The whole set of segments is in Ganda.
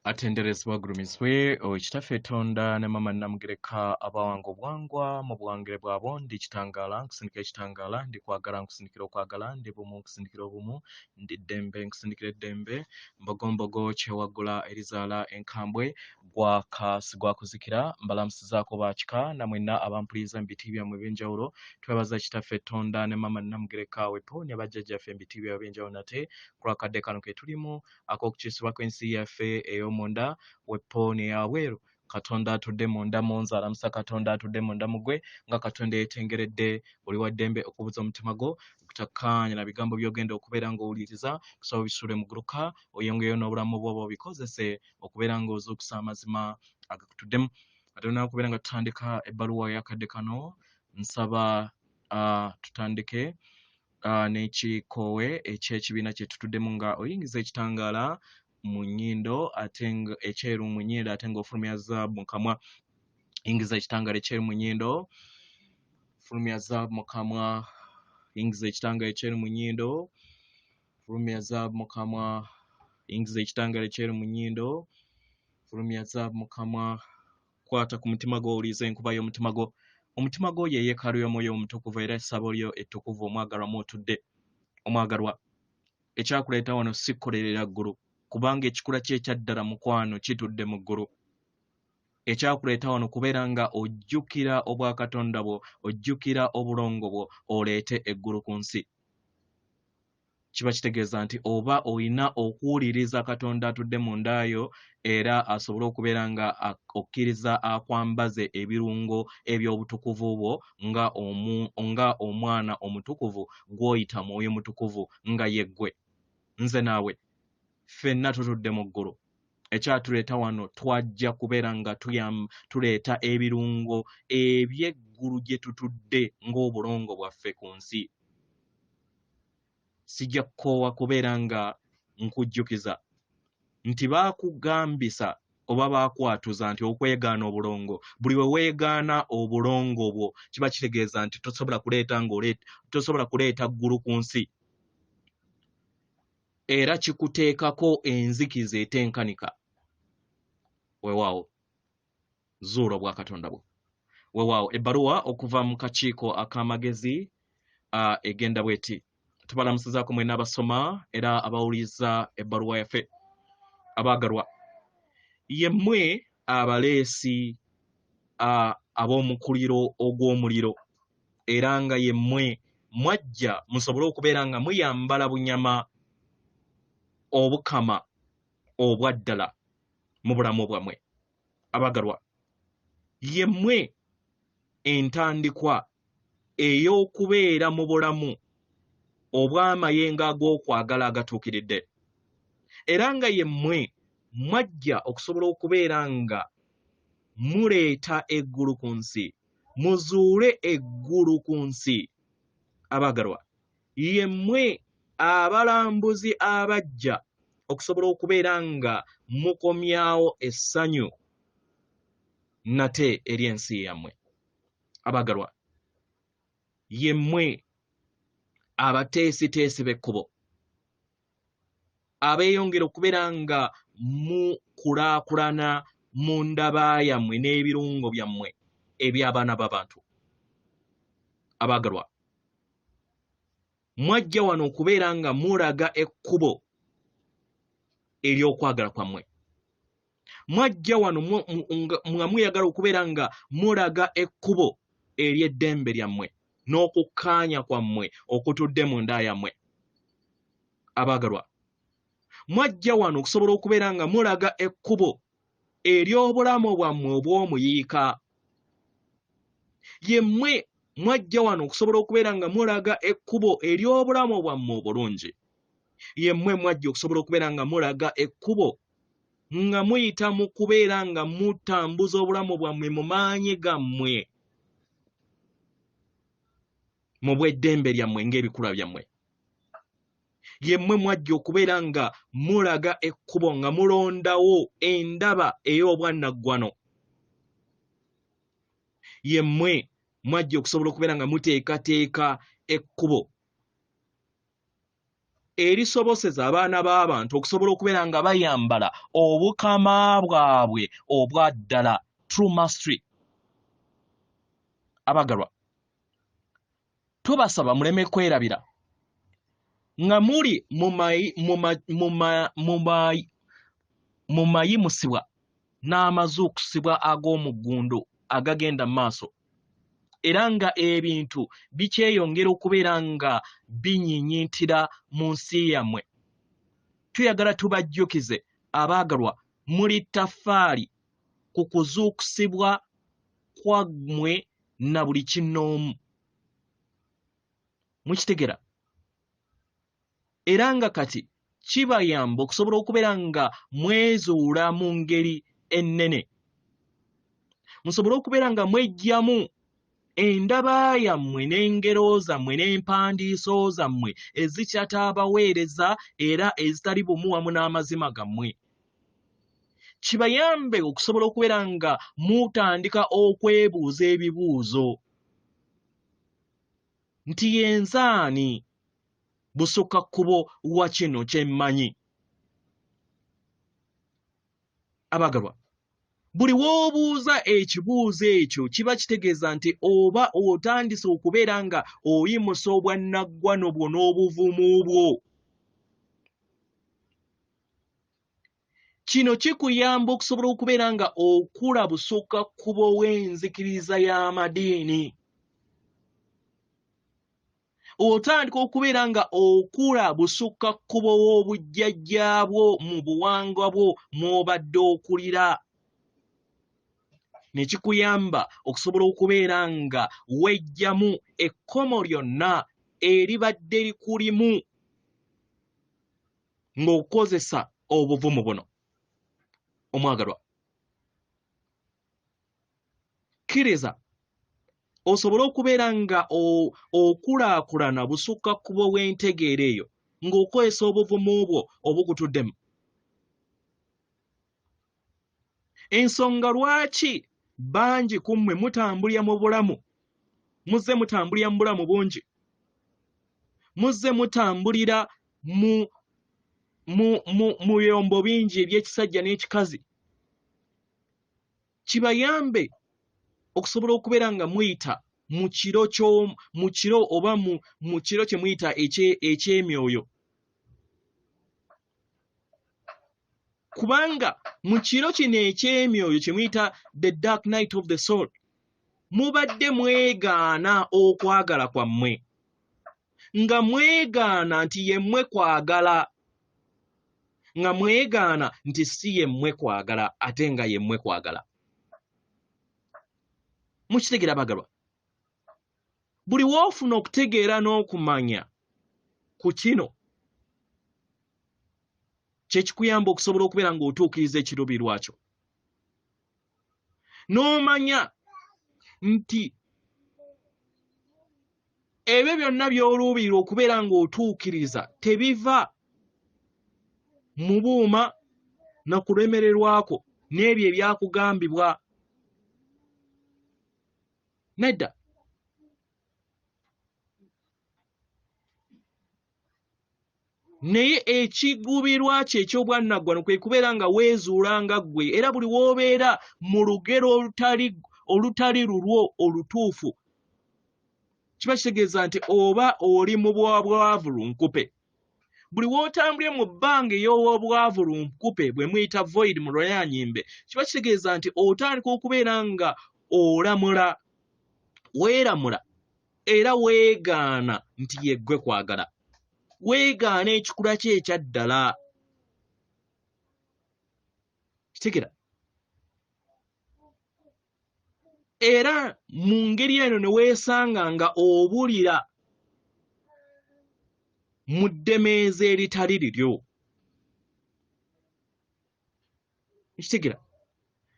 Atenderezebwa agulumizibwe oyo Kitaffe Tonda ne Maama Nnamugereka abawanga obuwangwa mu buwangire bwabwo. Ndi kitangaala nkusindikira ekitangaala, ndi kwagala nkusindikira okwagala, ndi bumu nkusindikira obumu, ndi ddembe nkusindikira eddembe, mbogombogo kyewaggula erizaala enkambwe, gwaka sigwakuzikira. Mbalamusizaako bakika na mwenna abampuliriza mu biti byammwe eby'enjawulo. Twebaza Kitaffe Tonda ne Maama Nnamugereka wepo ne bajjajjaffe mu biti byabwe eby'enjawulo nate ku lwakadde kano ke tulimu ak'okukyusibwa kw'ensi yaffe ey'omunda wepo n'eyabweru. Katonda atudde munda mu nze alamusa Katonda atudde munda mu ggwe, nga Katonda yeetengeredde. Oli wa ddembe okubuza omutima gwo okutakkaanya na bigambo by'ogenda okubeera ng'owuliriza, kusaba obisuule mu guluka, oyongeyo n'obulamu bwo obikozese okubeera ng'ozuukusa amazima agakutuddemu. Ate olina okubeera nga tutandika ebbaluwa y'akadde kano, nsaba tutandike n'ekikoowe eky'ekibiina kye tutuddemu, nga oyingiza ekitangaala mu nnyindo ate nga ekyeru mu nnyindo ate ng'ofulumya zaabu mu kamwa. Yingiza ekitangaala ekyeru mu nnyindo, fulumya zaabu mu kamwa. Yingiza ekitangaala ekyeru mu nnyindo, fulumya zaabu mu kamwa. Yingiza ekitangaala ekyeru mu nnyindo, fulumya zaabu mu kamwa. Kwata ku mutima gwo, owulirize enkuba y'omutima gwo. Omutima gwo ye yeekaalu y'Omwoyo Omutukuvu era essabo lyo ettukuvu omwagalwa mw'otudde. Omwagalwa, ekyakuleeta wano si kukolerera ggulu, kubanga ekikula kye ekyaddala mukwano kitudde mu ggulu. Ekyakuleeta wano kubeera nga ojjukira obwakatonda bwo, ojjukira obulongo bwo, oleete eggulu ku nsi. Kiba kitegeeza nti oba olina okuwuliriza Katonda atudde mu ndaayo, era asobole okubeera nga okkiriza akwambaze ebirungo eby'obutukuvu bwo nga omwana omutukuvu gw'oyita Mwoyo Mutukuvu, nga ye ggwe. Nze naawe ffenna tutudde mu ggulu. Ekyatuleeta wano twajja kubeera nga tuleeta ebirungo eby'eggulu gye tutudde ng'obulongo bwaffe ku nsi. Sijja kukoowa kubeera nga nkujjukiza nti baakugambisa oba baakwatuza nti okwegaana obulongo. Buli we weegaana obulongo bwo kiba kitegeeza nti tosobola kuleeta ng'oleeta, tosobola kuleeta ggulu ku nsi, era kikuteekako enzikiza etenkanika. Weewaawo zuula obwakatonda bwo. Weewaawo ebbaluwa okuva mu kakiiko ak'amagezi egenda bw'eti. Tubalamusizaako mwenna abasoma era abawuliriza ebbaluwa yaffe. Abaagalwa, ye mmwe abaleesi ab'omukuliro ogw'omuliro, era nga ye mmwe mwajja musobole okubeera nga muyambala bunyama obukama obwa ddala mu bulamu bwammwe. Abaagalwa, ye mmwe entandikwa ey'okubeera mu bulamu obw'amayengo ag'okwagala agatuukiridde, era nga ye mmwe mwajja okusobola okubeera nga muleeta eggulu ku nsi, muzuule eggulu ku nsi. Abaagalwa, ye mmwe abalambuzi abajja okusobola okubeera nga mukomyawo essanyu nate eri ensi yammwe. Abaagalwa, ye mmwe abateesiteesi b'ekkubo abeeyongera okubeera nga mukulaakulana mu ndaba yammwe n'ebirungo byammwe eby'abaana b'abantu. Abaagalwa, mwajja wano okubeera nga mulaga ekkubo ery'okwagala kwammwe. Mwajja wano nga mweyagala okubeera nga mulaga ekkubo ery'eddembe lyammwe n'okukkaanya kwammwe okutudde mu nda yammwe. Abaagalwa, mwajja wano okusobola okubeera nga mulaga ekkubo ery'obulamu bwammwe obw'omuyiika. Ye mmwe mwajja wano okusobola okubeera nga mulaga ekkubo ery'obulamu bwammwe obulungi. Ye mmwe mwajja okusobola okubeera nga mulaga ekkubo nga muyita mu kubeera nga mutambuza obulamu bwammwe mu maanyi gammwe, mu bw'eddembe lyammwe ng'ebikula byammwe. Ye mmwe mwajja okubeera nga mulaga ekkubo nga mulondawo endaba ey'obwannaggwano. Ye mmwe mwajja okusobola okubeera nga muteekateeka ekkubo erisoboseza abaana b'abantu okusobola okubeera nga bayambala obukama bwabwe obwa ddala, true mastery. Abagalwa, tubasaba muleme kwerabira nga muli mu mayimusibwa n'amazuukusibwa ag'omuggundu agagenda mu maaso, era nga ebintu bikyeyongera okubeera nga binyinyintira mu nsi yammwe. Tuyagala tubajjukize abaagalwa, muli ttaffaali ku kuzuukusibwa kwammwe na buli kinnoomu. Mukitegera? Era nga kati kibayamba okusobola okubeera nga mwezuula mu ngeri ennene, musobole okubeera nga mweggyamu endaba yammwe n'engero zammwe n'empandiiso zammwe ezikyataabaweereza era ezitali bumu wamu n'amazima gammwe. Kibayambe okusobola okubeera nga mutandika okwebuuza ebibuuzo nti yenze ani busukka kkubo wa kino kye mmanyi. Abagalwa, buli w'obuuza ekibuuzo ekyo kiba kitegeeza nti oba otandise okubeera nga oyimusa obwannaggwano bwo n'obuvumu bwo. Kino kikuyamba okusobola okubeera nga okula busukka kkubo w'enzikiriza y'amadiini. Otandika okubeera nga okula busukka kkubo w'obujjajjaabwo mu buwangwa bwo mw'obadde okulira, ne kikuyamba okusobola okubeera nga weggyamu ekkomo lyonna eribadde likulimu ng'okozesa obuvumu buno. Omwagalwa, kkiriza osobole okubeera nga okulaakulana busukka kkubo w'entegeera eyo ng'okozesa obuvumu bwo obukutuddemu. Ensonga lwaki bangi ku mmwe mutambulira mu bulamu, muzze mutambulira mu bulamu bungi, muzze mutambulira mu byombo bingi eby'ekisajja n'ekikazi, kibayambe okusobola okubeera nga muyita mu kiro kyo, mu kiro oba mu kiro kye muyita eky'emyoyo. Kubanga mu kiro kino eky'emyoyo kye muyita the dark night of the soul, mubadde mwegaana okwagala kwammwe, nga mwegaana nti yemmwe kwagala, nga mwegaana nti si yemmwe kwagala, ate nga yemmwe kwagala. Mukitegera abagalwa? Buli w'ofuna okutegeera n'okumanya ku kino, kye kikuyamba okusobola okubeera ng'otuukiriza ekiruubirirwa kyo. N'omanya nti ebyo byonna by'oluubirira okubeera ng'otuukiriza tebiva mu buuma na kulemererwako n'ebyo ebyakugambibwa. Nedda. Naye ekigubirwa kye eky'obwannaggwano kwe kubeera nga weezuula nga ggwe, era buli w'obeera mu lugero olutali lulwo olutuufu, kiba kitegeeza nti oba oli mu bwabwavu lunkupe. Buli w'otambulira mu bbanga ey'obwavu lunkupe, bwe muyita void mu lwanyimbe, kiba kitegeeza nti otandika okubeera nga olamula, weeramula, era weegaana nti yeggwe kwagala, weegaana ekikula kye ekya ddala. Kitegera? Era mu ngeri eno ne weesanga nga obulira mu ddemeezi eritali liryo. Kitegera?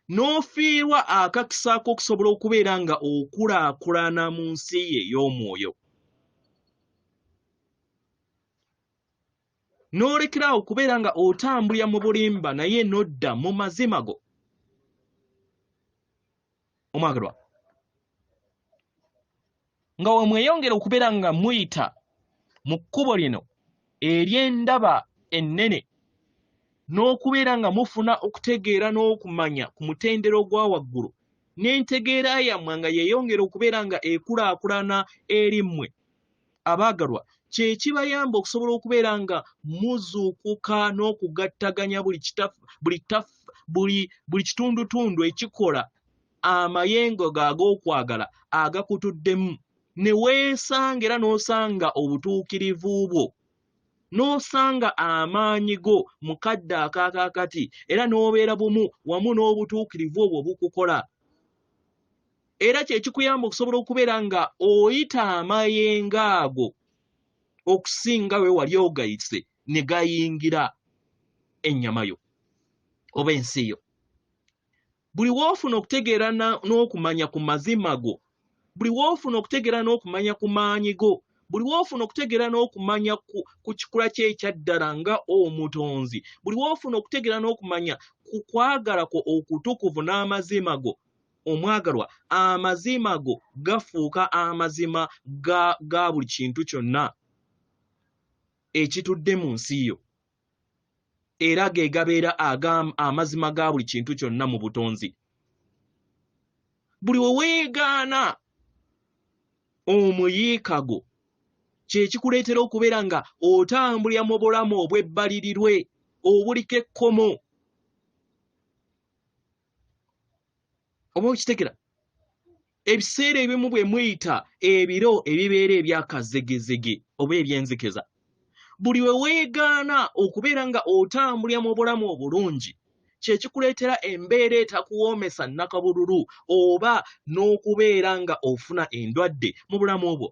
N'ofiirwa akakisa ak'okusobola okubeera nga okulaakulana mu nsi ye ey'omwoyo. N'olekera awo okubeera nga otambulira mu bulimba naye n'odda mu mazima go. Omwagalwa, nga we mweyongera okubeera nga muyita mu kkubo lino ery'endaba ennene n'okubeera nga mufuna okutegeera n'okumanya ku mutendera ogwa waggulu, n'entegeera yammwe nga yeeyongera okubeera nga ekulaakulana eri mmwe abaagalwa, kye kibayamba okusobola okubeera nga muzuukuka n'okugattaganya buli kitundutundu ekikola amayengo go ag'okwagala agakutuddemu, ne weesanga era n'osanga obutuukirivu bwo, n'osanga amaanyi go mu kadde akaakaakati, era n'obeera bumu wamu n'obutuukirivu obwo obukukola. Era kye kikuyamba okusobola okubeera nga oyita amayengo ago okusinga we wali ogayise ne gayingira ennyama yo oba ensi yo. Buli w'ofuna okutegeera n'okumanya ku mazima go, buli w'ofuna okutegeera n'okumanya ku maanyi go, buli w'ofuna okutegeera n'okumanya ku kikula kye ekya ddala nga omutonzi, buli w'ofuna okutegeera n'okumanya ku kwagala kwo okutukuvu n'amazima go, omwagalwa, amazima go gafuuka amazima ga buli kintu kyonna ekitudde mu nsi yo. Era ge gabeera amazima ga buli kintu kyonna mu butonzi. Buli we weegaana omuyiika gwo, kye kikuleetera okubeera nga otambulira mu bulamu obw'ebbalirirwe obuliko ekkomo. Oba okitegera? Ebiseera ebimu bwe muyita ebiro ebibeera ebyakazegezege oba ebyenzikiza, buli we weegaana okubeera nga otambulira mu bulamu obulungi, kye kikuleetera embeera etakuwoomesa nnakabululu oba n'okubeera nga ofuna endwadde mu bulamu bwo.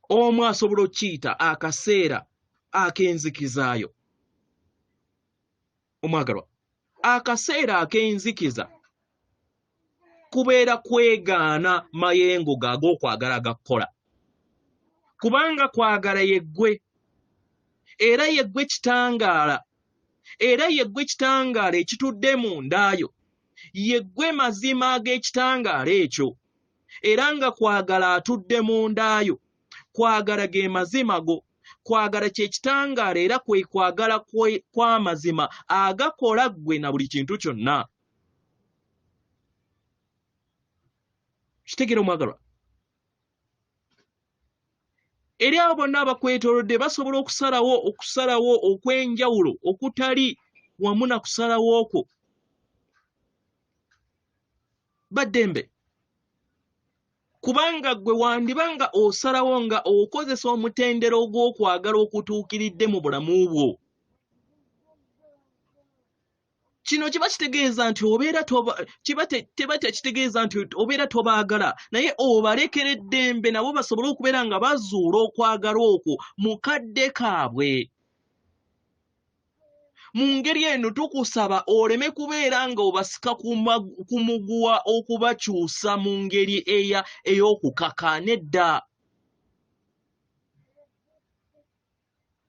Omu asobola okukiyita akaseera ak'enzikizaayo. Omwagalwa, akaseera ak'enzikiza kubeera kwegaana mayengo go ag'okwagala agakukola, kubanga kwagala yeggwe, era yeggwe kitangaala, era yeggwe kitangaala ekitudde mu ndaayo, yeggwe mazima ag'ekitangaala ekyo, era nga kwagala atudde mu ndaayo. Kwagala ge mazima go, kwagala kye kitangaala, era kwe kwagala kw'amazima agakola ggwe na buli kintu kyonna. Kitegeera omwagalwa? Eri abo bonna abakwetoolodde basobola okusalawo okusalawo okw'enjawulo okutali wamu na kusalawo okwo. Baddembe. Kubanga ggwe wandiba nga osalawo nga okozesa omutendera ogw'okwagala okutuukiridde mu bulamu bwo. Kino kiba kitegeeza nti obeera toba, kiba te, teba tekitegeeza nti obeera tobaagala, naye obalekera eddembe nabo basobole okubeera nga bazuula okwagala okwo mu kadde kaabwe. Mu ngeri eno tukusaba oleme kubeera nga obasika ku muguwa okubakyusa mu ngeri ey'okukaka, nedda.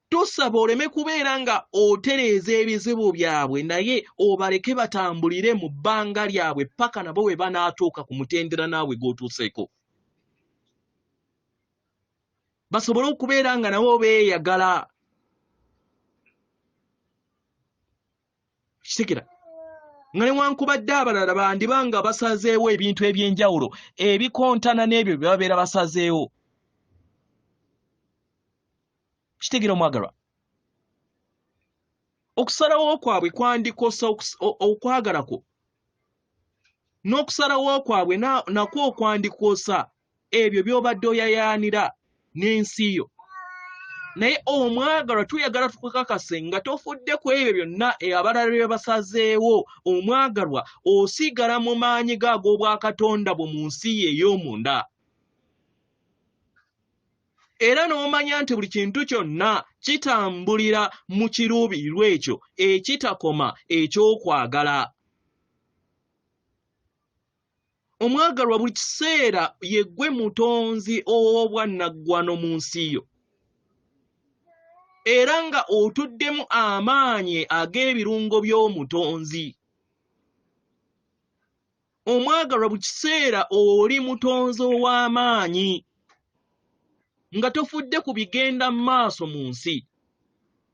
Tusaba oleme kubeera nga otereeza ebizibu byabwe, naye obaleke batambulire mu bbanga lyabwe paka nabo bwe banaatuuka ku mutendera naawe gw'otuuseeko, basobole okubeera nga nabo beeyagala. Kitegera nga newankubadde abalala bandiba nga basazeewo ebintu eby'enjawulo ebikontana n'ebyo bye babeera basazeewo. Kitegera omwagalwa, okusalawo kwabwe kwandikosa okwagala kwo, n'okusalawo kwabwe nakwo okwandikosa ebyo by'obadde oyayaanira n'ensi yo. Naye omwagalwa, tuyagala tukukakase nga tofudde ku ebyo byonna abalala bye basazeewo. Omwagalwa, osigala mu maanyi go ag'obwakatonda bwo mu nsi yo ey'omunda, era n'omanya nti buli kintu kyonna kitambulira mu kiruubirirwa ekyo ekitakoma eky'okwagala. Omwagalwa, buli kiseera yeggwe mutonzi ow'obwannaggwano mu nsi yo, era nga otuddemu amaanyi ag'ebirungo by'omutonzi. Omwagalwa, buli kiseera oli mutonzi ow'amaanyi. Nga tofudde ku bigenda mu maaso mu nsi,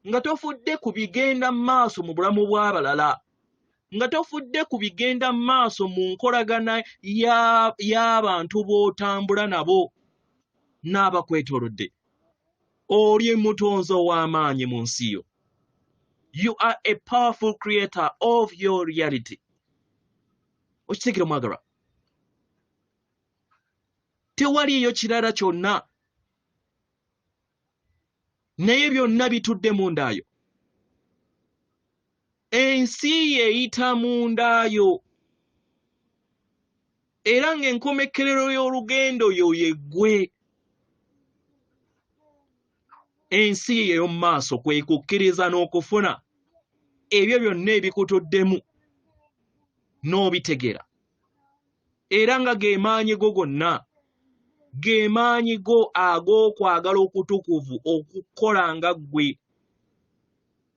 nga tofudde ku bigenda mu maaso mu bulamu bw'abalala, nga tofudde ku bigenda mu maaso mu nkolagana y'abantu b'otambula nabo n'abakwetoolodde. Oli mutonzi ow'amaanyi mu nsi yo. You are a powerful creator of your reality. Okitegeera omwagalwa? Tewaliiyo kirala kyonna, naye byonna bitudde mu ndaayo. Ensi yeeyita mu ndaayo, era ng'enkomekkerero y'olugendo yo yeggwe. Ensi ey'omu maaso kwe kukkiriza n'okufuna ebyo byonna ebikutuddemu n'obitegera, era nga ge maanyi go gonna, ge maanyi go ag'okwagala okutukuvu okukola nga ggwe.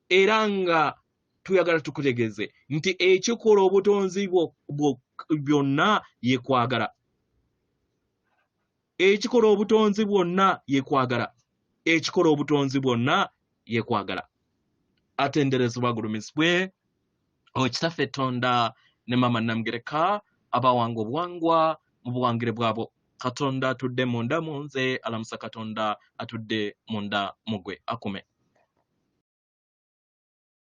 Era nga tuyagala tukutegeeze nti ekikola obutonzi byonna ye kwagala. Ekikola obutonzi bwonna ye kwagala. Ekikola obutonzi bwonna ye kwagala. Atenderezebwa agulumizibwe Kitaffe Tonda ne Maama Namugereka abawanga obuwangwa mu buwangire bwabo. Katonda atudde munda mu nze alamusa Katonda atudde munda mu gwe akume.